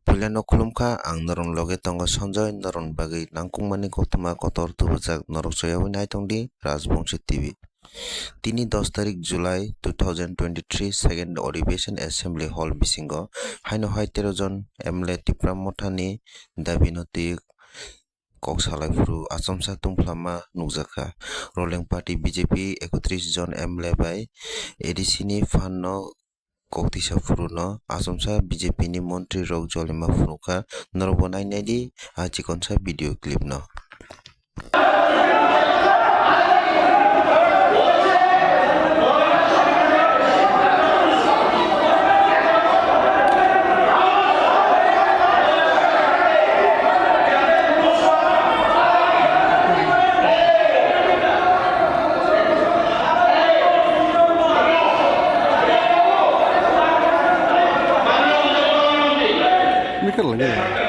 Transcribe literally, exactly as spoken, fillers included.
Puilano khulumkha, ang norokni loge tongo Sanjoy, norokni bagwi nangkukmani koktwma kotor tubujak, norok soyawi naitongdi Rajbongshi T V. Tini dos tarik July two thousand twenty-three, second Adhiveshan Assembly Hall bisingo haino hai tero jon M L A Tipra Mothani dabino twi kok salai phuru achomsa tungphlama nukjakha. Ruling party B J P ekotris jon M L A bai A D C ni phanno kok tisa phuru no achomsa B J P ni montri rok jolima phunukha. Norok bo nai nai di a chikonsa video clip no. Ini kan lagi.